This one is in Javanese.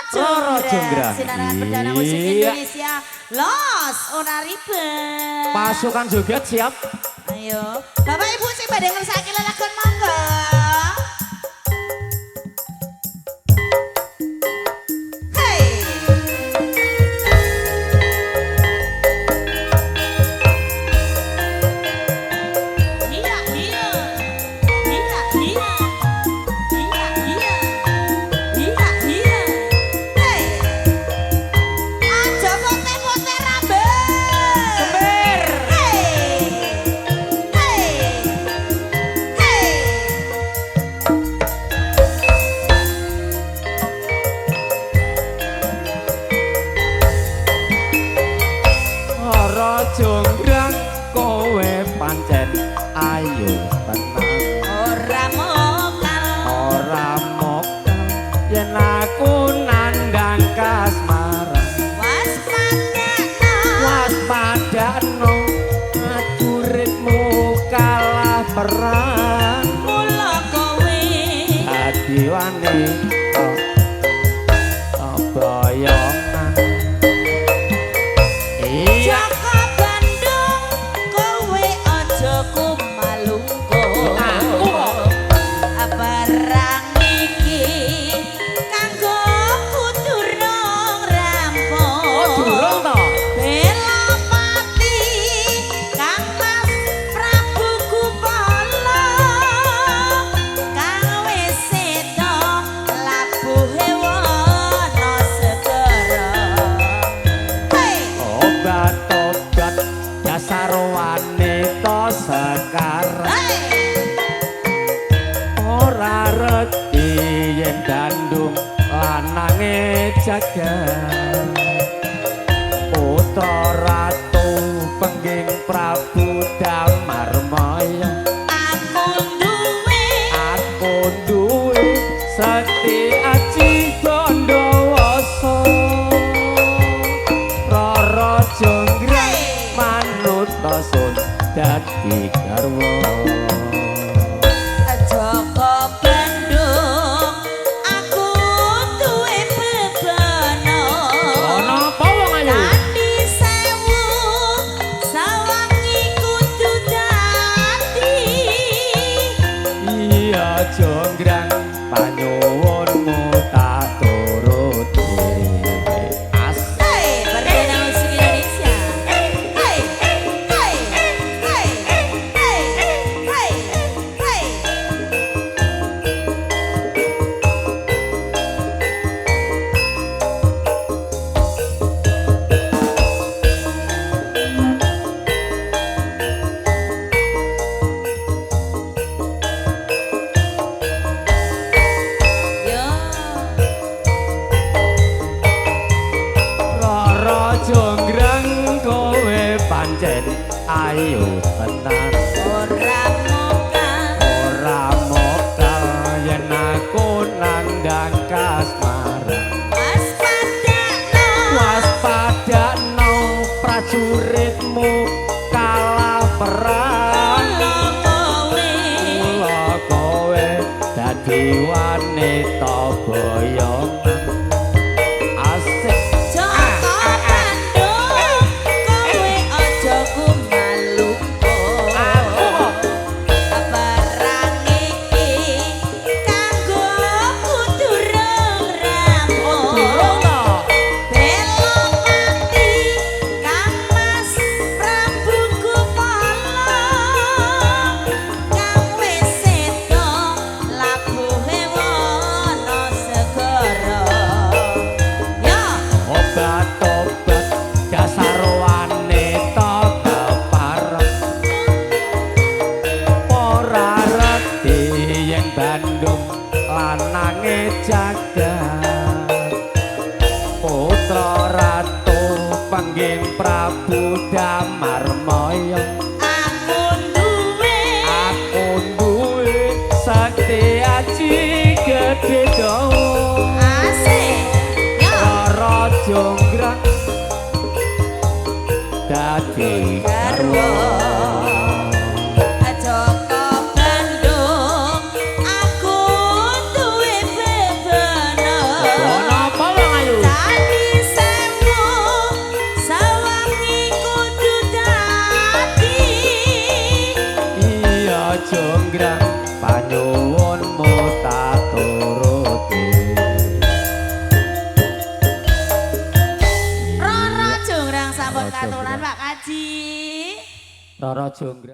Roro Jonggrang. Sinaran perdana musik Indonesia. Los, ora ribet. Pasukan joget siap. Ayo, Bapak Ibu sing badhe ngersakake lelagon monggo. Jonggrang kowe pancen ayu tenan, ora mokal, ora mokal yen aku nandang kasmaran. Waspadakno, waspadakno prajuritmu kalah perang. Mula kowe dadi wanita boyongan. Iya. Ora reti yen Bandung lanange jagat, putra ratu pengging Prabu Damarmaya. Aku duwe sekti aji Bondowoso. Roro Jonggrang manut sun dadi garwa. Joko Bandung aku duwe bebana. Ana apa wong ayu? Candi Sewu sawangi kudu dadi. Iya Jonggrang panyuwunmu tak turuti. Asik. Perdana musik Indonesia. Hey, hey, hey, hey, hey, hey. Roro Jonggrang kowe pancen ayu tenan, ora mokal, ora mokal yen aku nandang kasmaran. Waspadakno, waspadakno prajuritmu kalah perang. Mula kowe, mula kowe dadi wanita boyongan. Asik. Joko Bandung kowe aja kumalungko. Perang iki kanggo kudu rampung. Belopati Kang Mas Prabu Gupala kang wis sedo labuhe wana segara. Ya. Obat-obat dasar wanita kepareng, ora reti yen Bandung lanange jagat, putra ratu pengging Prabu Damarmaya. Aku duwe, aku duwe sakti aji gedhe dawa. Asik. Ya. Roro Jonggrang dadi Garwa. garwa. Joko Bandung aku duwe bebana. Ana apa wong ayu? Panyuwunmu tak turuti. Roro Jonggrang sampun Roro katuran Jonggrang. Pak Kaji. Roro Jonggrang.